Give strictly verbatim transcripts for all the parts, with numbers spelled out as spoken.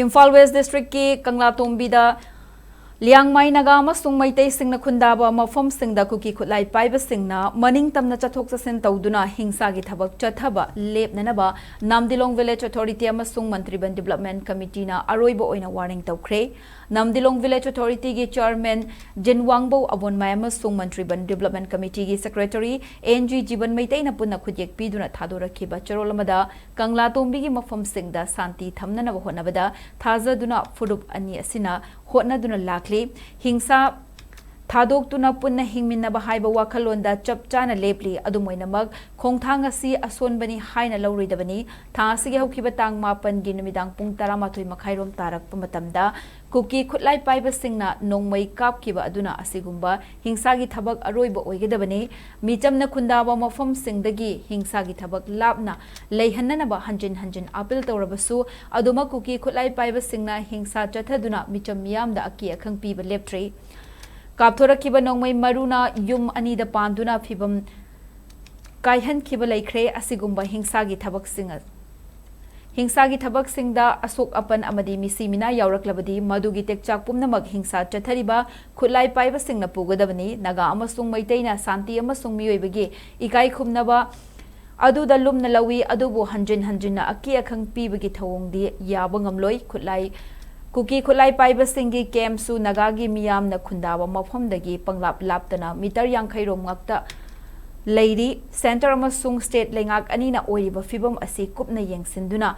Imphal west ꯗꯤꯁꯇ꯭ꯔꯤꯛꯀꯤ ꯀꯪꯂꯥꯇꯣꯡꯕꯤꯗ ꯂꯤꯌꯥꯡꯃꯥꯏ ꯅꯥꯒꯥ ꯑꯃꯁꯨꯡ ꯃꯩꯇꯩꯁꯤꯡꯅ ꯈꯨꯟꯗꯥꯕ ꯃꯐꯝꯁꯤꯡꯗ ꯀꯨꯀꯤ ꯈꯨꯠꯂꯥꯏ ꯄꯥꯏꯕꯁꯤꯡꯅ ꯃꯅꯤꯡ ꯇꯝꯅ ꯆꯠꯊꯣꯛ ꯆꯠꯁꯤꯟ ꯇꯧꯗꯨꯅ ꯍꯤꯡꯁꯥꯒꯤ ꯊꯕꯛ ꯆꯠꯊꯕ ꯂꯦꯞꯅꯅꯕ ꯅꯥꯝꯗꯤꯂꯣꯡ ꯚꯤꯂꯦꯖ ꯑꯣꯊꯣꯔꯤꯇꯤ ꯑꯃꯁꯨꯡ ꯃꯟꯇ꯭ꯔꯤꯕꯟ ꯗꯤꯕꯂꯞꯃꯦꯟ ꯀꯃꯤꯇꯤꯅ ꯑꯔꯣꯏꯕ ꯑꯣꯏꯅ ꯋꯥꯔꯅꯤꯡ ꯇꯧꯈ꯭ꯔꯦ꯫ ꯅꯥꯝꯗꯤꯂꯣꯡ ꯚꯤꯂꯦꯖ ꯑꯣꯊꯣꯔꯤꯇꯤꯒꯤ ꯆꯤꯌꯔꯃꯦꯟ ꯖꯤꯟꯋꯥꯡꯕꯧ ꯑꯕꯣꯟꯃꯥꯏ ꯑꯃꯁꯨꯡ ꯃꯟꯇ꯭ꯔꯤꯕꯟ ꯗꯤꯕꯂꯞꯃꯦꯟ ꯀꯃꯤꯇꯤꯒꯤ ꯁꯦꯀ꯭ꯔꯦꯇꯔꯤ ꯑꯦꯟ ꯖꯤ ꯖꯤꯕꯟ ꯃꯩꯇꯩꯅ ꯄꯨꯟꯅ ꯈꯨꯠꯌꯦꯛ ꯄꯤꯗꯨꯅ ꯊꯥꯗꯣꯔꯛꯈꯤꯕ ꯆꯦꯔꯣꯜ ꯑꯃꯗ ꯀꯪꯂꯥꯇꯣꯡꯕꯤꯒꯤ ꯃꯐꯝꯁꯤꯡꯗ ꯁꯥꯟꯇꯤ ꯊꯝꯅꯅꯕ ꯍꯣꯠꯅꯕꯗ ꯊꯥꯖꯗꯨꯅ ꯐꯨꯔꯨꯞ ꯑꯅꯤ ꯑꯁꯤꯅ ꯍꯣꯠꯅꯗꯨꯅ ꯂꯥꯛꯂꯤ꯫ ꯍꯤꯡꯁꯥ ꯊꯥꯗꯣꯛꯇꯨꯅ ꯄꯨꯟꯅ ꯍꯤꯡꯃꯤꯟꯅꯕ ꯍꯥꯏꯕ ꯋꯥꯈꯜꯂꯣꯟꯗ ꯆꯞ ꯆꯥꯅ ꯂꯦꯞꯂꯤ꯫ ꯑꯗꯨꯝ ꯑꯣꯏꯅꯃꯛ, ꯈꯣꯡꯊꯥꯡ ꯑꯁꯤ ꯑꯁꯣꯟꯕꯅꯤ ꯍꯥꯏꯅ ꯂꯧꯔꯣꯏꯗꯕꯅꯤ꯫ ꯊꯥ ꯑꯁꯤꯒꯤ ꯍꯧꯈꯤꯕ ꯇꯥꯡ ꯃꯥꯄꯟꯒꯤ ꯅꯨꯃꯤꯗꯥꯡ ꯄꯨꯡ ꯇꯔꯥꯃꯥꯊꯣꯏ ꯃꯈꯥꯏꯔꯣꯝ ꯇꯥꯔꯛꯄ ꯃꯇꯝꯗ ꯀꯨꯀꯤ ꯈꯨꯠꯂꯥꯏ ꯄꯥꯏꯕꯁꯤꯡꯅ ꯅꯣꯡꯃꯩ ꯀꯥꯞꯈꯤꯕ ꯑꯗꯨꯅ ꯑꯁꯤꯒꯨꯝꯕ ꯍꯤꯡꯁꯥꯒꯤ ꯊꯕꯛ ꯑꯔꯣꯏꯕ ꯑꯣꯏꯒꯗꯕꯅꯤ꯫ ꯃꯤꯆꯝꯅ ꯈꯨꯟꯗꯥꯕ ꯃꯐꯝꯁꯤꯡꯗꯒꯤ ꯍꯤꯡꯁꯥꯒꯤ ꯊꯕꯛ ꯂꯥꯞꯅ ꯂꯩꯍꯟꯅꯅꯕ ꯍꯟꯖꯤꯟ ꯍꯟꯖꯤꯟ ꯑꯥꯄꯤꯜ ꯇꯧꯔꯕꯁꯨ, ꯑꯗꯨꯃꯛ ꯀꯨꯀꯤ ꯈꯨꯠꯂꯥꯏ ꯄꯥꯏꯕꯁꯤꯡꯅ ꯍꯤꯡꯁꯥ ꯆꯠꯊꯗꯨꯅ ꯃꯤꯆꯝ ꯃꯤꯌꯥꯝꯗ ꯑꯀꯤ ꯑꯈꯪ ꯄꯤꯕ ꯂꯦꯞꯇ꯭ꯔꯤ꯫ ꯀꯥꯞꯊꯣꯔꯛꯈꯤꯕ ꯅꯣꯡꯃꯩ ꯃꯔꯨꯅ ꯌꯨꯝ ꯑꯅꯤꯗ ꯄꯥꯟꯗꯨꯅ ꯐꯤꯕꯝ ꯀꯥꯏꯍꯟꯈꯤꯕ ꯂꯩꯈ꯭ꯔꯦ꯫ ꯑꯁꯤꯒꯨꯝꯕ ꯍꯤꯡꯁꯥꯒꯤ ꯊꯕꯛꯁꯤꯡ ꯑ-, ꯍꯤꯡꯁꯥꯒꯤ ꯊꯕꯛꯁꯤꯡꯗ ꯑꯁꯣꯛ ꯑꯄꯟ ꯑꯃꯗꯤ ꯃꯤꯁꯤ ꯃꯤꯅꯥ ꯌꯥꯎꯔꯛꯂꯕꯗꯤ, ꯃꯗꯨꯒꯤ ꯇꯦꯛꯆꯥꯛ ꯄꯨꯝꯅꯃꯛ ꯍꯤꯡꯁꯥ ꯆꯠꯊꯔꯤꯕ ꯈꯨꯠꯂꯥꯏ ꯄꯥꯏꯕꯁꯤꯡꯅ ꯄꯨꯒꯗꯕꯅꯤ꯫ ꯅꯥꯒꯥ ꯑꯃꯁꯨꯡ ꯃꯩꯇꯩꯅ ꯁꯥꯟꯇꯤ ꯑꯃꯁꯨꯡ ꯃꯤꯑꯣꯏꯕꯒꯤ ꯏꯀꯥꯏ ꯈꯨꯝꯅꯕ ꯑꯗꯨꯗ ꯂꯨꯝꯅ ꯂꯧꯏ, ꯑꯗꯨꯕꯨ ꯍꯟꯖꯤꯟ ꯍꯟꯖꯤꯟꯅ ꯑꯀꯤ ꯑꯈꯪ ꯄꯤꯕꯒꯤ ꯊꯧꯑꯣꯡꯗꯤ ꯌꯥꯕ ꯉꯝꯂꯣꯏ꯫ ꯈꯨꯠꯂꯥꯏ, ꯀꯨꯀꯤ ꯈꯨꯠꯂꯥꯏ ꯄꯥꯏꯕꯁꯤꯡꯒꯤ ꯀꯦꯝꯞꯁꯨ ꯅꯥꯒꯥꯒꯤ ꯃꯤꯌꯥꯝꯅ ꯈꯨꯟꯗꯥꯕ ꯃꯐꯝꯗꯒꯤ ꯄꯪꯂꯥꯞ ꯂꯥꯞꯇꯅ ꯃꯤꯇꯔ ꯌꯥꯡꯈꯩ ꯔꯣꯝ ꯉꯥꯛꯇ ꯂꯩꯔꯤ꯫ ꯁꯦꯟꯇꯔ ꯑꯃꯁꯨꯡ ꯁ꯭ꯇꯦꯠ ꯂꯩꯉꯥꯛ ꯑꯅꯤꯅ ꯑꯣꯏꯔꯤꯕ ꯐꯤꯚꯝ ꯑꯁꯤ ꯀꯨꯞꯅ ꯌꯦꯡꯁꯤꯟꯗꯨꯅ,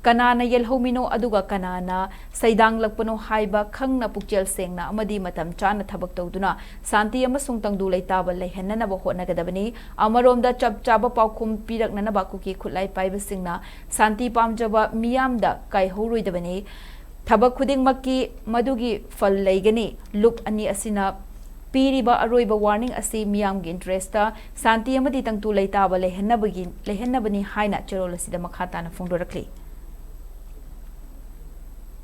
ꯀꯅꯥꯅ ꯌꯦꯜꯍꯧꯃꯤꯅꯣ ꯑꯗꯨꯒ ꯀꯅꯥꯅ ꯁꯩꯗꯥꯡꯂꯛꯄꯅꯣ ꯍꯥꯏꯕ ꯈꯪꯅ, ꯄꯨꯛꯆꯦꯜ ꯁꯦꯡꯅ ꯑꯃꯗꯤ ꯃꯇꯝ ꯆꯥꯅ ꯊꯕꯛ ꯇꯧꯗꯨꯅ ꯁꯥꯟꯇꯤ ꯑꯃꯁꯨꯡ ꯇꯪꯗꯨ ꯂꯩꯇꯥꯕ ꯂꯩꯍꯟꯅꯅꯕ ꯍꯣꯠꯅꯒꯗꯕꯅꯤ꯫ ꯑꯃꯔꯣꯝꯗ, ꯆꯞ ꯆꯥꯕ ꯄꯥꯎꯈꯨꯝ ꯄꯤꯔꯛꯅꯅꯕ ꯀꯨꯀꯤ ꯈꯨꯠꯂꯥꯏ ꯄꯥꯏꯕꯁꯤꯡꯅ ꯁꯥꯟꯇꯤ ꯄꯥꯝꯖꯕ ꯃꯤꯌꯥꯝꯗ ꯀꯥꯏꯍꯧꯔꯣꯏꯗꯕꯅꯤ꯫ ꯊꯕꯛ ꯈꯨꯗꯤꯡꯃꯛꯀꯤ ꯃꯗꯨꯒꯤ ꯐꯜ ꯂꯩꯒꯅꯤ꯫ ꯂꯨꯞ ꯑꯅꯤ ꯑꯁꯤꯅ ꯄꯤꯔꯤꯕ ꯑꯔꯣꯏꯕ ꯋꯥꯔꯅꯤꯡ ꯑꯁꯤ ꯃꯤꯌꯥꯝꯒꯤ ꯏꯟꯇꯔꯦꯁꯇ ꯁꯥꯟꯇꯤ ꯑꯃꯗꯤ ꯇꯪꯗꯨ ꯂꯩꯇꯥꯕ ꯂꯩꯍꯟꯅꯕꯒꯤ, ꯂꯩꯍꯟꯅꯕꯅꯤ ꯍꯥꯏꯅ ꯆꯦꯔꯣꯜ ꯑꯁꯤꯗ ꯃꯈꯥ ꯇꯥꯅ ꯐꯣꯡꯗꯣꯔꯛꯂꯤ꯫